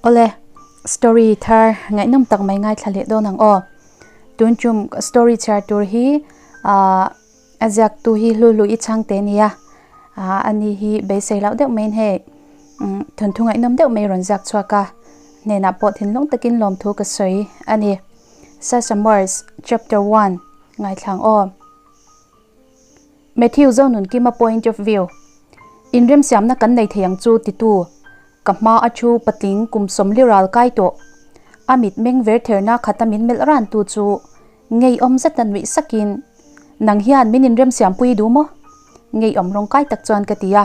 Awle, story thar ngaihnawm tak mai ngaithla leh dawn ang aw. Tun tum story chhiar tur hi ah a ziak tu hi hlu hlu i chhang te nia. Ah ani hi beisei loh deuh maiin hei umm thawnthu ngaihnawm deuh mai rawn ziak chhuak a. Hnenah pawh thinlung takin lawmthu ka sawi a ni. Sasha Morse chapter 1 ngaithla ang aw. Matthew Zonunkima point of view Inremsiamna kan nei thei ang chu titu ka hma a thu patling kum sawmli ral kai tawh. A mit meng ver therna khata min melh ran tu chu ngeiawm zeta nuih sakin, Nang hian min inremsiampui duh maw? Ngeiawm rawng kai tak chuan ka ti a.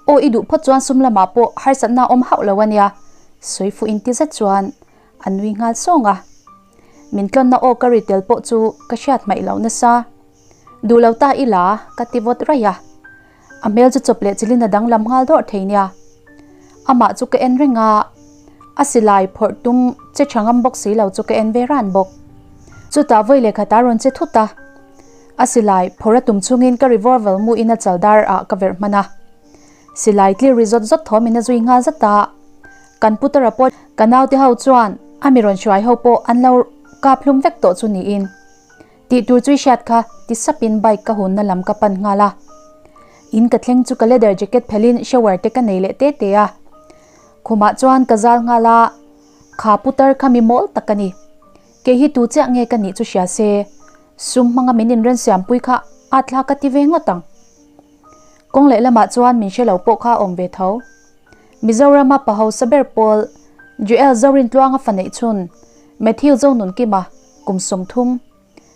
Aw i duh phawt chuan sum lamah pawh harsatna awm hauh lo ania, sawi fuh inti zet chuan a nui nghal sawng a. Min tlawnna aw ka ri tel pawh chu ka hriat hmaih loh nasa. Duh lo ta ila ka ti vawt raih a. A hmel chu chawp leh chilin a danglam nghal dawrh thei nia. Amah chu ka en reng a, a silai phawrh tum che tha ngam bawk si lo chu ka en ve ran bawk. Chutah vawi lehkhat a rawn che thut a, a silai phawrh a tum chungin ka revolver mu in a chal dar ah ka verh hman a. Silai tlir ri zawt zawt thawm in a zui nghal zat a, kan putara pawh ka naute ho chuan a mi rawn hruai ho pawh an lo kap hlum vek tawh chu niin. Tih tur chu i hriat kha, ti sapin bike ka hunna lam ka pan nghal a. In ka thleng chu ka leather jacket phelhin shower te ka nei leh te te a. Khumah chuan ka zal nghal a, kha putar kha mi mawl tak a ni. Kei hi tu chiah nge ka nih chu hria se, sum hmanga min inren siampui kha a thla ka ti ve ngawt ang. Kawng lehlamah chuan min hre lo pawh kha a awm ve tho. Mizorama paho saber pawl Joel Zorintluanga fa neih chhun Matthew Zonunkima kum 30,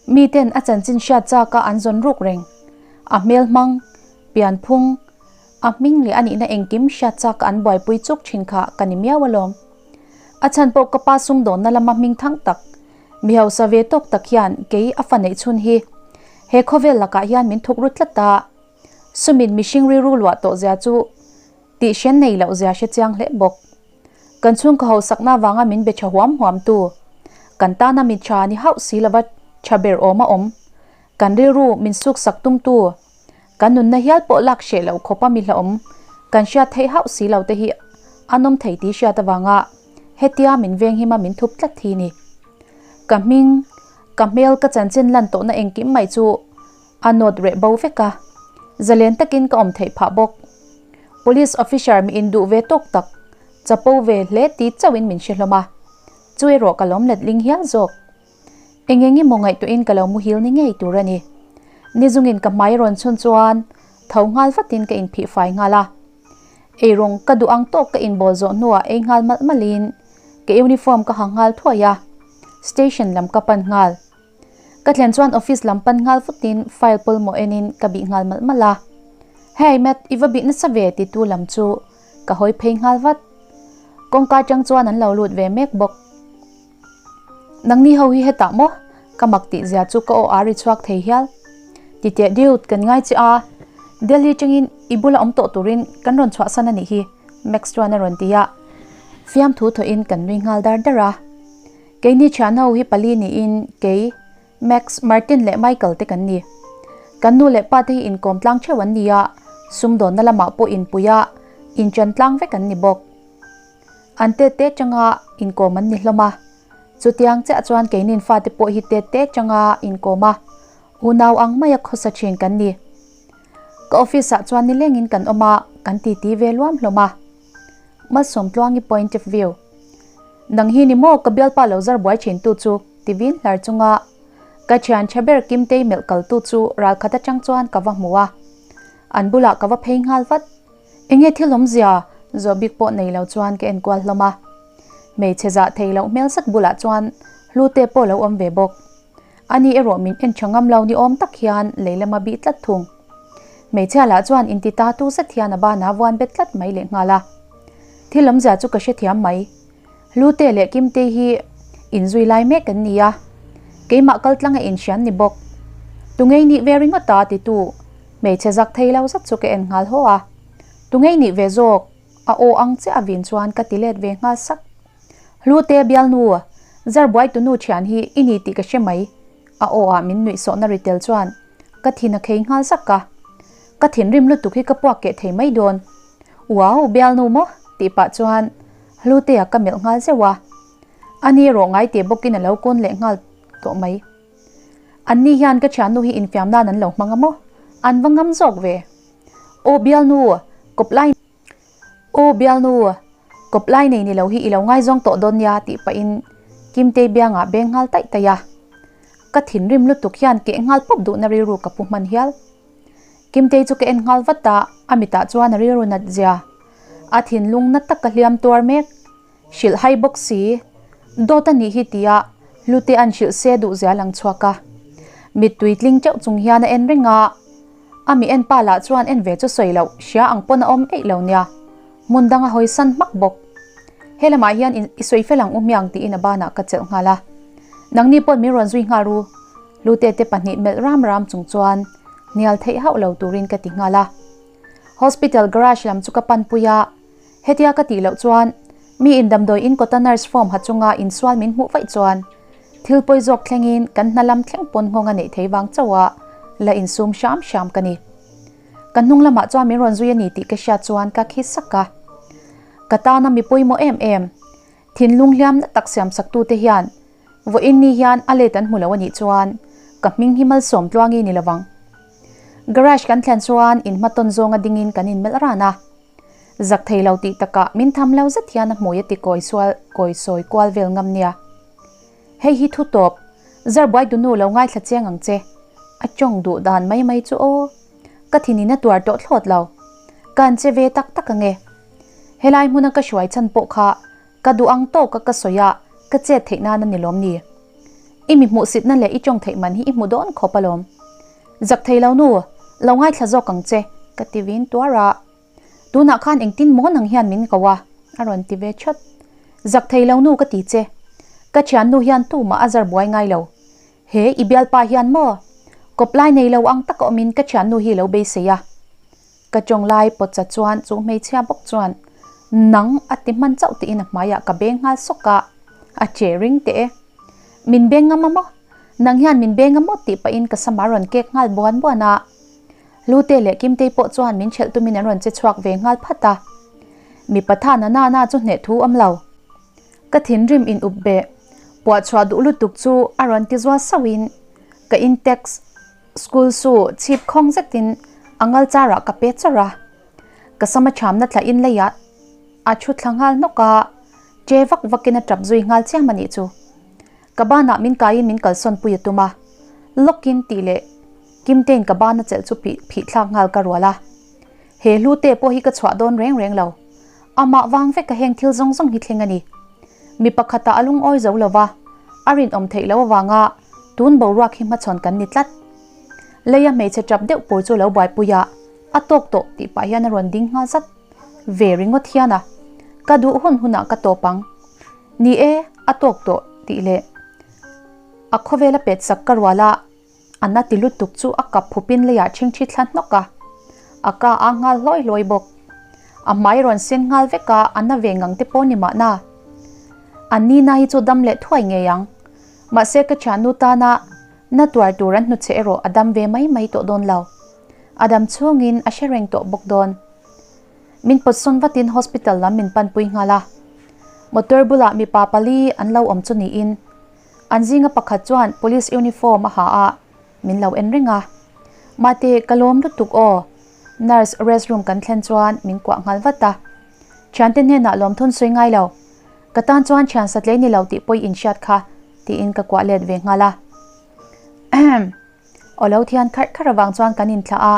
miten a chanchin hriat chaka an zawn ruk reng. A hmel hmang, pianphung, a hming leh a nihna engkim hriat chaka an buaipui chuk thin kha ka ni miau alawm. A chhan pawh ka pa sumdawnna lama hming thang tak, mi hausa ve tawk tak hian kei a fa neih chhun hi he khawvel lakah hian min thuk ru tlat a, sumin mihring rilru luah tawh zia chu tih hrian nei loh zia hre chiang hle bawk. Kan chhungkaw hausakna avanga min be tha huam huam tu, kan tana mi tha ni hauh si lova tha ber awm a awm, kan rilru min suk sak tum tu, kan nunna hial pawh lak hreh loh khawpa mi hlauhawm kan hriat theih hauh si lo te hi an awm thei tih hriat avanga hetia min venghima min thup tlat hi ni. Ka hming, ka hmel ka chanchin lan tawhna engkim mai chu A nawt reh bo vek a, zalen takin ka awm theih phah bawk. Police officer mi induh ve tawk tak, chapo ve hle ti chauhin min hre hlawm a, chu erawh ka lawm let ling hial zawk. Eng eng emaw ngaihtuahin ka lo muhil ni ngei tur a ni. Ni zungin ka hmai rawn chhun chuan tho nghal vatin ka inphih fai nghal a. Eirawng ka duh ang tawk ka inbawl zawh hnuah ei nghal malh malhin ka uniform ka ha nghal thuai a, station lam ka pan nghal. Ka thlen chuan office lam pan nghal futin file pawimawh enin ka bih nghal malh malh a. Hey Matt, i va bih nasa ve titu lam chu ka hawi phei nghal vat. Kawngka atang chuan an lo lut ve mek bawk. Nangni ho hi hetah maw? Ka mak tih zia chu ka aw a ri chhuak thei hial. Titeh dude, kan ngai che a. Delhi tangin i bula awm tawh turin kan rawn chhuahsan a nih hi, Max chuan a rawn ti a. Fiamthu thawhin kan nui nghal dar dar a. Keini thian ho hi pali niin kei, Max, Martin leh Michael te kan ni. Kan nu leh pa te hi inkawm tlang theuh an ni a, sumdawnna lamah pawh inpui a, inchan tlang vek an ni bawk. An tet te tanga inkawm an ni hlawm a, chutiang chiah chuan keinin fate pawh hi tet te tanga inkawm a, unau ang maia khawsa thin kan ni. Ka office ah chuan nilengin kan awm a, kan titi ve luam hlawm a. Malsawmtluangi point of view. Nang hi ni maw ka bialpa lo zar buai thin tu chu ti vin hlar chunga ka thian tha ber Kimtei melh kal tu chu ral khat atang chuan ka va hmu a. An bulah ka va phei nghal vat. Enge thil awmzia zawh bik pawh nei lo chuan ka enkual hlawm a. Hmeichhe zah thei loh hmel zet bulah chuan Hlute pawh lo awm ve bawk. Ani erawh min en tha ngam lo ni awm tak hian lei lama bih tlat thung. Hmeichhia lah chuan inti ta tu zet hian a banah vuan bet tlat mai leh nghal a. Thil awmzia chu ka hrethiam mai. Hlute leh Kimte hi inzui lai mek an ni a, keimah kal tlang a inhrian ni bawk. Tungei nih ve ringawt a titu hmeichhe zak thei lo zet chu ka en nghal haw a. Tungei nih ve zawk a aw ang chiah a vin chuan ka ti let ve nghal sak. Hlute bialnu, zarbuai tunu thian hi i ni tih ka hre mai a aw ah min nuih sawhna ri tel chuan ka thin a khei nghal sak a. Ka thinrim lutuk hi ka puak keh thei mai dawn. Wow, bialnu maw? tih pah chuan. Hlutea ka melh nghal zeuh a, ani erawh ngai teh bawkin a lo kawn leh nghal tawh mai. Anni hian ka thiannu hi infiam nan an lo hmang a maw? An va ngam zawk ve. Aw bialnu, kawp lai Aw bialnu, kawp lai nei ni lo hi i lo ngaizawng tawh dawn nia tih pahin Kimtei biangah beng nghal taih taih a. Ka thinrim lutuk hian keh nghal pawp duhna rilru ka pu hman hial. Kimtei chu ka en nghal vat a, a mitah chuan a rilru nat zia. A thinlung na tak ka hliam tuar mek. Hrilh hai bawk si. Dawt a nih hi tia Hlute an hrilh se duh zia lang chhuak a. Mittui tling teuh chung hian a en reng a. A mi en pa lah chuan en ve chu sawi loh hria ang pawn a awm eih lo nia. Hmun dang a hawi san hmak bawk. He lamah hian i sawi fel ang u hmiang tiin a banah ka chelh nghal a. Nangni pawn min rawn zui nghal ru. Hlute te pahnih melh ram ram chung chuan hnial theih hauh lo turin ka ti nghal a. Hospital garage lam chu ka panpui a. Hetia ka tih loh chuan mi in damdawi in kawta nurse form ha chunga insual min hmuh vaih chuan thil pawi zawk thlengin kan hna lam thleng pawn nghawng a neih thei vang chauh a la insum hram hram ka ni. Ka hnung lamah chuan min rawn zui a ni tih ka hriat chuan ka khi sak a. Ka tana mi pawimawh em em, thinlung hliam na tak siam sak tute hian vawiin ni hian a let an hmu lo a nih chuan ka hming hi malsawm tluangi ni lovang. Garage kan thlen chuan inhmatawn zawnga dingin kan inmelh ran a. Zak thei lo tih takah min tham lo zet hian a hmui a ti kawi sual kawi sawi kual vel ngam nia. Hei hi thu tawp, Zarbuai dunu lo ngaithla chiang ang che. A tawng duh dan mai mai chu aw. Ka thinin a tuar tawh thlawt lo. Ka an che ve tak tak ange. Helai hmuna ka hruai chhan pawh kha ka duh ang tawka ka sawi a ka chet theih nan a ni lawm ni. I mi hmuhsitna leh i tawng theih man hi i hmu dawn khawp alawm. Zak thei lo nu, lo ngaithla zawk ang che, ka ti vin tuar a. Tunah khan engtin maw nang hian min ko a? a rawn ti ve chat. Zak thei lo nu ka ti che. Ka thiannu hian tumah a zar buai ngai lo. He i bialpa hian maw? Kawp lai nei lo ang taka awmin ka thiannu hi lo beisei a. Ka tawng lai pawtsa chuan chu hmeichhia bawk chuan nang a ti hman chauh tiin a hmaiah ka beng nghal sawk a, a che ring teh e. Min beng ngam a maw? Nang hian min beng a maw tih pahin ka sama rawn kek nghal buan buan a. Lute leh Kimtei pawh chuan min chelh tumin an rawn che chhuak ve nghal phat a. Mipa tha na na na chu hneh thu awm lo. Ka thinrim in up beh. Puah chhuah duh lutuk chu a rawn ti zual sauhin ka intex school su chhip khawng zetin a ngal charah ka pe chawrh a. Ka sama thamna thlahin leiah a thu thla nghal hnawk a, che vak vakin a tap zui nghal chiam a nih chu. Ka banah min kaiin min kalsawn pui a tum a, lawkin tih leh Kimtein ka bana chelh chu phih thlak nghal ka rual a. He hlu te pawh hi ka chhuah dawn reng reng lo. Amah vang vek a heng thil zawng zawng hi thleng a ni. Mi pakhatah a lungawi zo lo va, a rinawm theih loh avanga tun boruak hi hmachhawn kan ni tlat. Leia hmeichhe tap deuh pur chu lo buaipui a, a tawk tawh tih pah hian a rawn ding nghal zat ve ringawt hian a, ka duh hun hunah ka tawp ang. Ni e, a tawk tawh tih leh a khawvela pet sak ka rual a, a na ti lutuk chu a kap phupin leiah ṭhingṭhi thla hnawk a, a ka a nghal hlawi hlawi bawk. A hmai rawn sen nghal vek a, a na ve ngang te pawh ni mahna. A nina hi chu dam leh thuai ngei ang. Mahse ka thiannu tana na tuar tur an hnuchhe erawh a dam ve mai mai tawh dawn lo. A dam chhungin a hre reng tawh bawk dawn. Min pawtsawn vatin hospital lam min panpui nghal a. Motor bulah mipa pali an lo awm chu niin an zinga pakhat chuan police uniform a ha a, min lo en reng a. Mate, ka lawm lutuk aw. Nurse rest room kan thlen chuan min kuah nghal vat a. Thiante hnenah lawmthun sawi ngai lo. Ka tan chuan thian satlei ni lo tih pawi inhriat kha tiin ka kuah let ve nghal a. Ahem. Aw lo thian kharh kharh avang chuan kan inthlah a.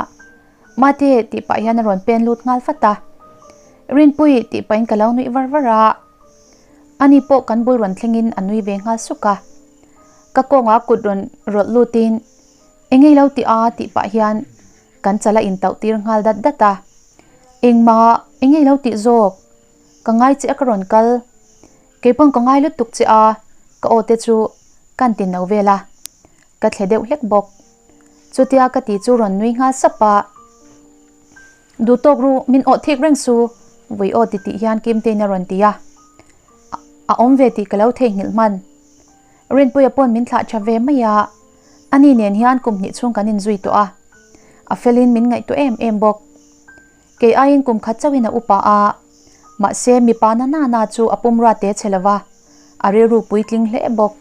Mate tih pah hian a rawn pen lut nghal fat a. Rinpui tih pahin ka lo nuih var var a. Ani pawh kan bul rawn thlengin a nui ve nghal suk a. Ka kawngah kut rawn rawlh lutin Engei lo ti a tih pah hian kan chal a intauh tir nghal dat dat a. Engmah engei lo tih zawk? Ka ngai che a ka rawn kal. Keipawn ka ngai lutuk che a ka aw te chu kan ti no vel a. Ka thle deuh hlek bawk. Chutia ka ti chu rawn nui nghal sap a, Duh tawk ru, min awh thik reng su, vui aw ti tih hian Kimtein a rawn ti a. A awm ve tih ka lo theihnghilh hman. Rinpuia pawn min thlah tha ve mai a, ani nen hian kum hnih chhung kan inzui tawh a, a felin min ngaihtuah em em bawk. Kei aiin kum khat chauhin a upa a, Mahse mipa na na na chu a pumrua te che lova, a rilru puitling hle bawk.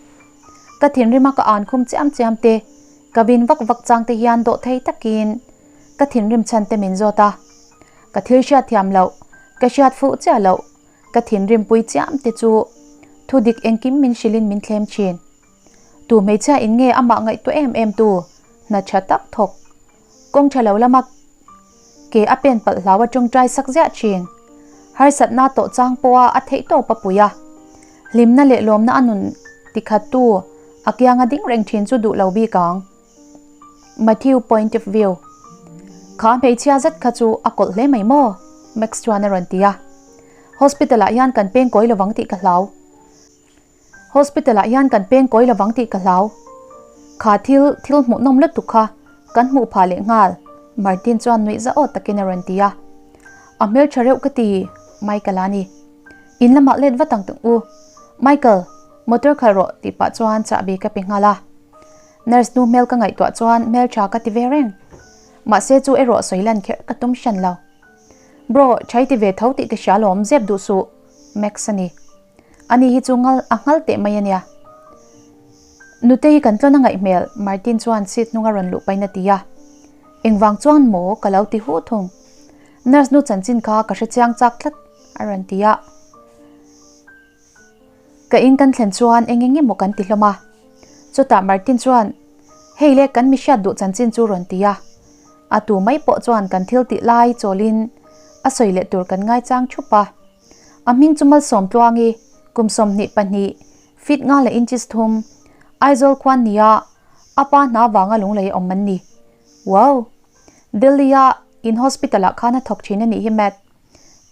Ka thinrima ka an khum chiam chiam te, ka vin vak vak chang te hian dawh thei takin ka thinrim chhan te min zawt a. Ka thil hriat thiam loh, ka hriat fuh chiah loh, ka thinrim pui chiam te chu thu dik engkim min hrilhin min thlem thin. Tu hmeichhia in nge amah ngaihtuah em em tu hna tha tak thawk kawng tha lo lama ke a pen palh hlau a tawngtai sak ziah thin. Harsatna tawh chang pawha a theih tawp a pui a, hlimna leh lawmna a nun tikhattu a kianga ding reng thin chu duh lo bik ang. Matthew point of view. Kha hmeichhia zet kha chu a kawlh hle mai maw? Max chuan a rawn ti a. Hospital ah hian kan peng kawi lovang tih ka hlau. Hospital ah hian kan peng kawi lovang tih ka hlau. Kha thil, thil hmuhnawm lutuk kha kan hmuh phah leh nghal, Martin chuan nuih za awt takin a rawn ti a. A hmeltha reuh ka ti, Michael a ni. In lamah let vat ang tung u. Michael, motor khalh rawh tih pah chuan chahbi ka pe nghal a. Nurse nu hmel ka ngaihtuah chuan hmeltha ka ti ve reng. Mahse chu erawh sawi lan kherh ka tum hran lo. Bro, chhai ti ve tho tih ka hria lawm, zep duh suh, Max a ni. Ani hi chu ngal a nghal teh mai a nia. Nute hi kan tlawn a ngaih hmel, Martin chuan seat hnunga rawn luh pahin a ti a. Engvang chuan maw ka lo ti huh thung. Nurse nu chanchin kha ka hre chiang chak tlat, a rawn ti a. Ka in kan thlen chuan eng eng emaw kan ti hlawm a. Chutah Martin chuan, Hei le kan mi hriat duh chanchin chu rawn ti a. A tu mai pawh chuan kan thil tih lai chawlin a sawi leh tur kan ngaichang thup a. A hming chu Malsawm Tluangi, kum 22, feet nga leh inches thum, Aizawl khuan nia a pa hna vanga lunglei a awm an ni. Wow! Delhi-a in hospital-ah khan a thawk thin a nih hi Matt.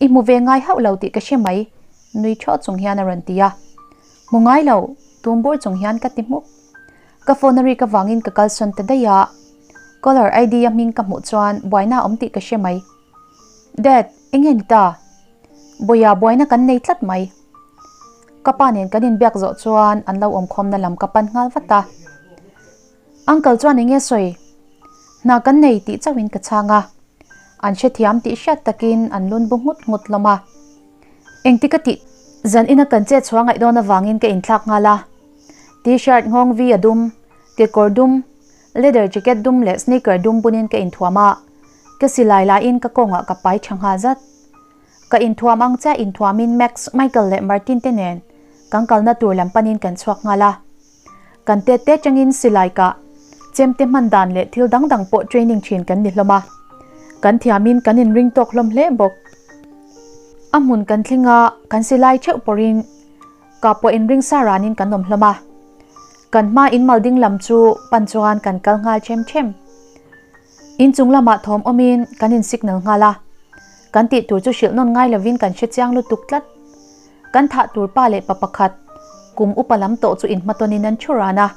I hmu ve ngai hauh lo tih ka hre mai, nui thaw chung hian a rawn ti a. Hmu ngai lo, tum bur chung hian ka ti hmuk. Ka phone a rik avangin ka kalsawn ta daih a. Caller ID a hming ka hmuh chuan buaina a awm tih ka hre mai. Dad, eng nge ni ta? Bawiha buaina kan nei tlat mai. Ka pa nen kan inbiak zawh chuan an lo awmkhawmna lam ka pan nghal vat a. Uncle chuan eng nge sawi? Hna kan nei tih chauhin ka chhang a. An hrethiam tih hriat takin an lun bu nghut nghut hlawm a. Engti ka tih? Zan ina kan chet chhuah ngaih dawn avangin ka inthlak nghal a. T-shirt nghawng vi a dum, kekawr dum, leather jacket dum leh sneaker dum bunin ka inthuam a. Ka silai lahin ka kawngah ka pai tha nghal zat. Ka inthuam ang chiah inthuamin Max, Michael leh Martin te nen kan kalna tur lam panin kan chhuak nghal a. Kan tet te tangin silai kah, chemte hman dan leh thil dang dang pawh training thin kan ni hlawm a. Kan thiamin kan inring tawk hlawm hle bawk. A hmun kan thleng a, kan silai theuh pawrin kah pawh inring sa ranin kan awm hlawm a. Kan hma in mal ding lam chu pan chuan kan kal nghal them them. Inchung lamah thawm awmin kan in signal nghal a, kan tih tur chu hrilh nawn ngai lovin kan hre chiang lutuk tlat. Kan thah tur pa leh pa pakhat, kum upa lam tawh chu inhmatawnin an thu ran a.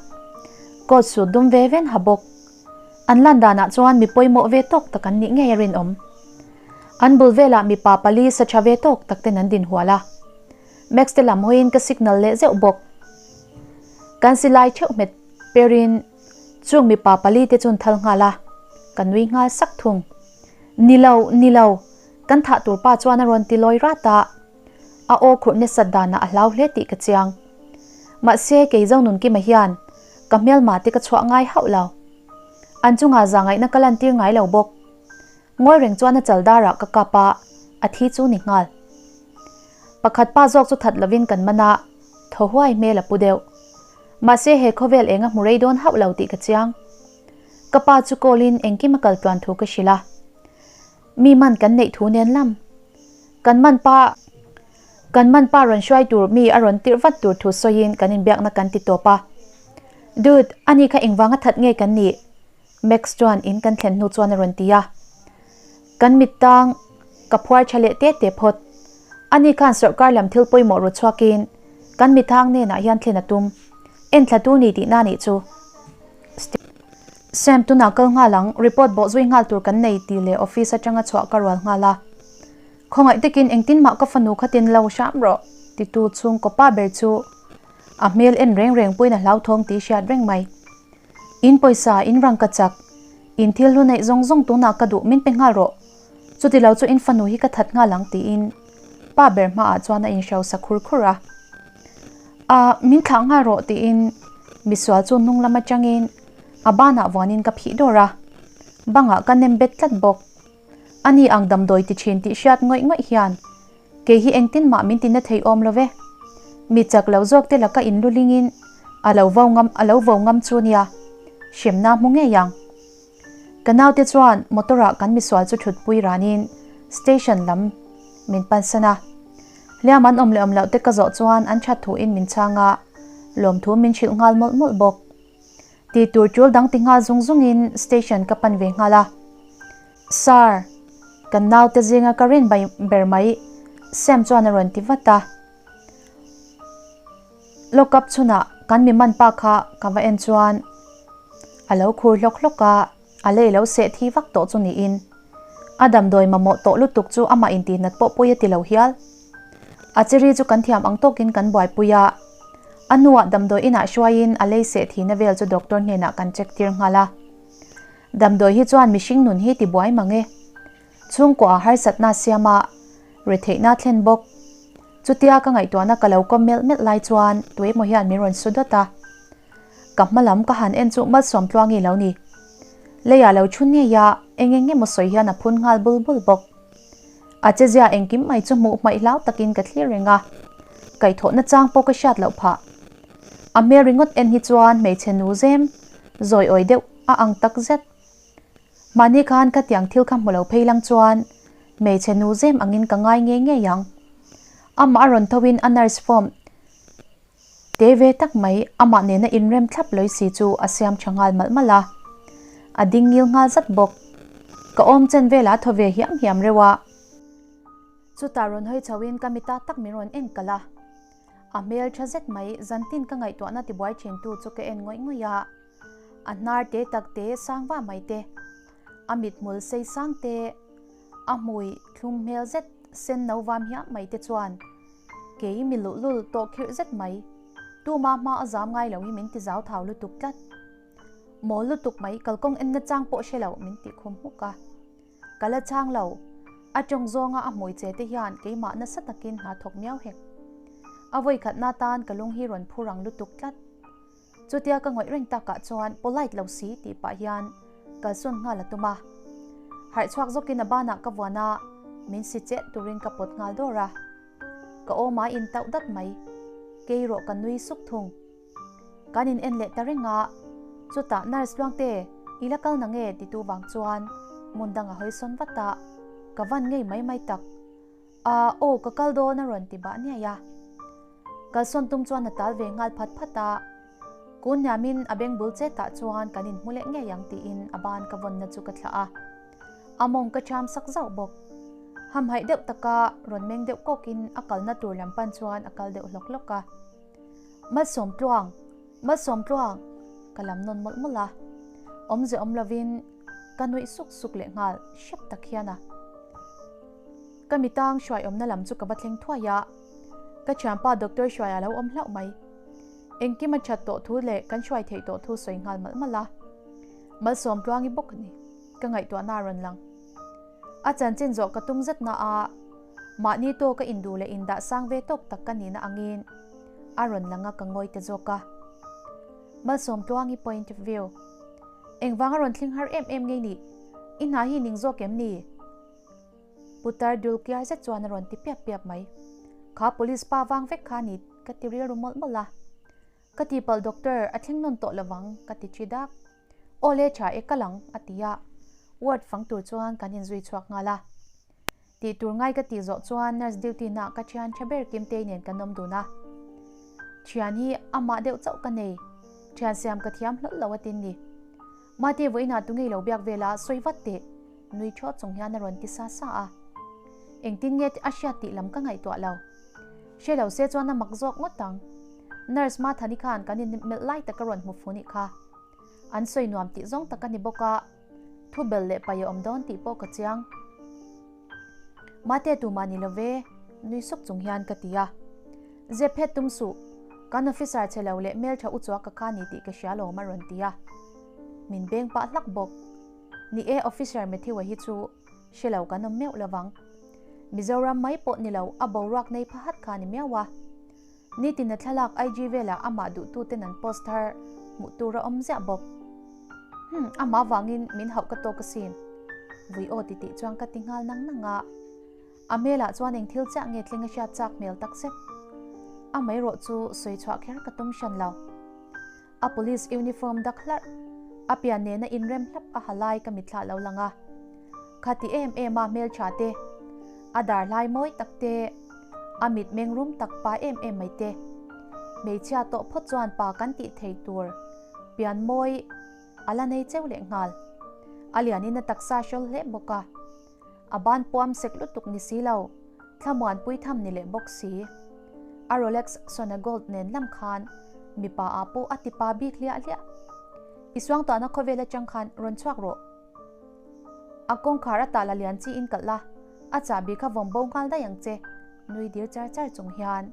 Coat suit dum ve ven ha bawk. An lan danah chuan mi pawimawh ve tawk tak an nih ngei a rinawm. An bul velah mipa pali sa tha ve tawk tak ten an dinhual a. Max te lam hawiin ka signal leh zeuh bawk. Kan silai theuh hmet perin Chung mipa pali te chun thal nghal a, ka nui nghal sak thung. Ni lo, ni lo, kan thah tur pa chuan a rawn ti lawi rat a, a aw khurh nasat danah a hlau hle tih ka chiang. Mahse, kei Zonunkima hian ka hmelma te ka chhuah ngai hauh lo. An chungah zahngaihna ka lantir ngai lo bawk. Ngawi reng chuan a chal darah ka kap a, a thi chu ni nghal. Pakhat pa zawk chu that lovin kan man a, thaw huai hmel a pu deuh. Mahse he khawvel eng a hmu rei dawn hauh lo tih ka chiang. Ka pa chu call in engkim a kal tluan thu ka hrilh a. Mi man kan neih thu nen lam. Kan man pa Kan man pa rawn hruai tur mi a rawn tirh vat tur thu sawiin kan inbiakna kan ti tawp a. Dude, ani kha engvanga that nge kan nih? Max chuan in kan thlen hnu chuan a rawn ti a. Kan mit tang ka phuar tha leh te te phawt. Ani khan sawrkar lam thil pawimawh ru chhuakin kan mithang hnenah hian thlen a tum. En thla tu ni tihna nih chu. Sam tunah kal nghal ang, report bawh zui nghal tur kan nei tih leh office atanga chhuah ka rual nghal a. Khawngaih takin engtin mah ka fanu kha tin lo hram rawh titu chhungkaw pa ber chu a hmel en reng reng puiin a hlauthawng tih hriat reng mai. In pawisa, in rangka chak, in thil hlu neih zawng zawng tunah ka duh min pe nghal rawh. Chuti lo chu in fanu hi ka that nghal ang tiin. Pa ber hmaah chuan a inhrosa khur khur a. A, min thlah nghal rawh tiin misual chu hnung lam atangin a banah vuanin ka phih dawr a. Bangah ka nem bet tlat bawk. Ani ang damdawi ti thin tih hriat ngawih ngawih hian kei hi engtin mah min tina thei awm lo ve. Mi chak lo zawk te laka in lulingin a lo vo ngam a lo vo ngam chu nia hremna hmu ngei ang. Ka naute chuan motor ah kan misual chu thutpui ranin station lam min pansan a. Hliam an awm leh awm loh te ka zawh chuan an that thu in min chhang a, lawmthu min hrilh nghal mawlh mawlh bawk. Tih tur tul dang ti nghal zung zung in station ka pan ve nghal a. Sir, kan naute zinga ka rin ber mai Sam chuan a rawn ti vat a. Lock up chhunah kan mi man pa kha ka va en chuan a lo khur hlawk hlawk a, a lei lo seh thi vak tawh chu niin a damdawi mamawh tawh lutuk chu amah intihnat pawh pawi a ti lo hial. A chiri chu kan thiam ang tawkin kan buaipui a, a hnuah damdawi inah hruaiin a lei seh thihna vel chu doctor hnenah kan check tir nghal a. Damdawi hi chuan mihring nun hi tibuai mang e. Chhungkua a harsatna siam a, retheihna thlen bawk. Chutia ka ngaihtuahna ka lo kawm melh melh lai chuan tuemaw hian min rawn su dawt a. Ka hma lam ka han en chu Malsawm Tluangi lo ni. Leiah lo thu ngei a, eng eng emaw sawi hian a phun nghal bul bul bawk. A chezia engkim mai chu hmuh hmaih hlau takin ka thlir reng a, kaihthawhna chang pawh ka hriat loh phah. A hmel ringawt en hi chuan hmeichhe nu zem zawi awi deuh a ang tak zet. Mahni khan ka tiang thil kha hmu lo phei lang chuan hmeichhe nu zem angin ka ngai ngei ngei ang. Amah a rawn tho in a nurse form te ve tak mai amah nena inrem thlap lawih si chu a siam tha nghal malh malh a. A ding ngil nghal zat bawk. Ka awm chen velah a thaw ve hiam hiam reuh a. Chutah rawn hawi chho in ka mita tak min rawn en kalh a. A hmel tha zet mai zantin ka ngaihtuahna tibuai thin tu chu ka en ngawih ngawih a. A hnar te tak te sang va mai te, a mithmul sei sang te, a hmui thlum hmel zet sen no vam hiam mai te chuan kei mi luhlul tawh khirh zet mai, tuma hma a zam ngai lo hi min ti zau thau lutuk tlat. Mawl lutuk mai kalkawng en na chang pawh hre lo min tih khum hmuk a. Ka la chang lo, a tawng zawnga a hmui che te hian keimah nasa takin hna thawk miau hek. A vawikhatna tan ka lung hi rawn phu rang lutuk tlat. Chutia ka ngawih reng takah chuan polite lo si tih pah hian kalsawn nghal a tum a. Harh chhuak zawkin a banah ka vuan a, min si chet turin ka pawt nghal dawr a. Ka awm a in tauh dat mai. Kei rawh ka nui suk thung. Kan in en leh ta reng a, chutah nurse Luangte i la kal na nge titu vang chuan hmun dang a hawi sawn vat a, ka van ngei mai mai tak. A aw ka kal dawn a rawn ti bah niaih a. Kalsawn tum chuan a tal ve nghal phat phat a. Kun hniamin a beng bul chetah chuan kan inhmu leh ngei ang tiin a ban ka vawnna chu ka thlah a. A mawng ka ṭham sak zauh bawk. Hamhaih deuh taka rawn meng deuh kawkin a kalna tur lam pan chuan a kal deuh hlawk hlawk a. Malsawm tluang! Malsawm tluang! Ka lam nawn mawlh mawlh a. Awmze awm lovin ka nuih suk suk leh nghal hrep tak hian a. Ka mitang hruai awmna lam chu ka va thleng thuai a, ka thianpa Doctor Hruaia lo awm hlauh mai. Engkim a that tawh thu leh kan hruai theih tawh thu sawi nghal malh malh a. Malsawm tluangi bawk a ni, ka ngaihtuahna a rawn lang. A chanchin zawh ka tum zet na a, mahni tawka induh leh indah sang ve tawk tak ka nihna angin a rawn lang a ka ngawi ta zawk a. Malsawm tluangi point of view. Engvanga rawn thleng har em em ngei nih? I hna hi ning zawk em ni? Putar dul kiar zet chuan a rawn ti piap piap mai. Kha police pa vang vek kha ni ka ti rilru mawlh mawlh a. Ka tihpalh doctor a thleng nawn tawh lovang ka ti thi dak. Aw le tha e kal ang a ti a. Ward fang tur chuan kan inzui chhuak nghal a. Tih tur ngai ka tih zawh chuan nurse duty na ka thian tha ber Kimtei nen kan awm dun a. Thian hi amah deuh chauh ka nei. Thian siam ka thiam hlawlh lo a tin ni. Mate vawiinah tu ngei lo biak vela sawi vat teh, nui thawt chung hian a rawn ti sa sa a. Engtin nge a hriat tih lam ka ngaihtuah lo. Hre lo se chuan a mak zawk ngawt ang. Nurse Mathani khan kan in melh lai tak a rawn hmu fu nih kha. An sawi nuam tih zawng tak a ni bawk a, thu bel leh pai a awm dawn tih pawh ka chiang. Mate tumah ni lo ve, nui suk chung hian ka ti a. Zep phet tum suh, kan officer che lo leh hmeltha u chuak ka kha ni tih ka hria lawm a rawn ti a. Min beng pah hlak bawk. Ni e, officer Matthew-a hi chu hre lo kan awm meuh lovang. Mizoram mai pawh ni lo a boruak nei phahat kha ni miau a. Nitin a thlalak IG velah amah duhtuten an post thar hmuh tur a awm ziah bawk. Hmm, amah vangin min hauh ka tawk asin. Vui aw ti tih chuan ka ti nghal nang nang a. A hmelah chuan eng thil chiah nge thleng a hriat chak hmel tak zet. Amaherawh chu sawi chhuah kher ka tum hran lo. A police uniform dak hlarh, a pian nena inrem hlap a ha lai ka mitthlah lo lang a. Khati em em a hmeltha te, a dar hlai mawi tak te, a mit meng rum tak pa em em mai te. Hmeichhia tawh phawt chuan pa kan tih thei tur pian mawi a la nei cheu leh nghal. A lianin a taksa hrawl hle bawk a. A ban puam sek lutuk ni si lo, thlamuanpui tham ni leh bawk si. A Rolex Sona Gold nen lam khan mipa ah pawh a tipa bik hliah hliah. I suangtuahna khawvel atang khan rawn chhuak rawh. A kawngkhar a tah la lian chi in kalh la, a chahbi kha vawm bo nghal daih ang che, nui dir char char chung hian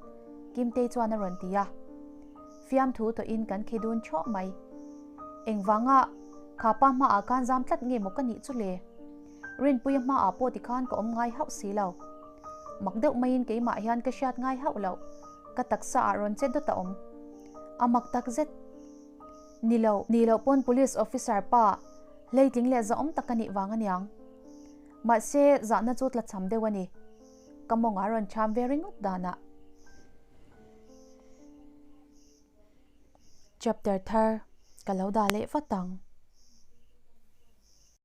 Kimtei chuan a rawn ti a. Fiamthu tawhin kan khi dun thawh mai. Engvanga kha pa hmaah khan zam tlat nge maw ka nih chu le? Rinpuia hmaah pawh tikhan ka awm ngai hauh si lo. Mak deuh maiin keimah hian ka hriat ngai hauh loh, ka taksa ah rawn che dawt a awm. A mak tak zet. Ni lo, ni loh pawn police officer pa hleitling leh zahawm tak a nih vang aniang. Mahse, zahna chu tlachham deuh a ni. Ka mawngah rawn cham ve ringawt danah. Chapter thar ka lo dah leh vat ang.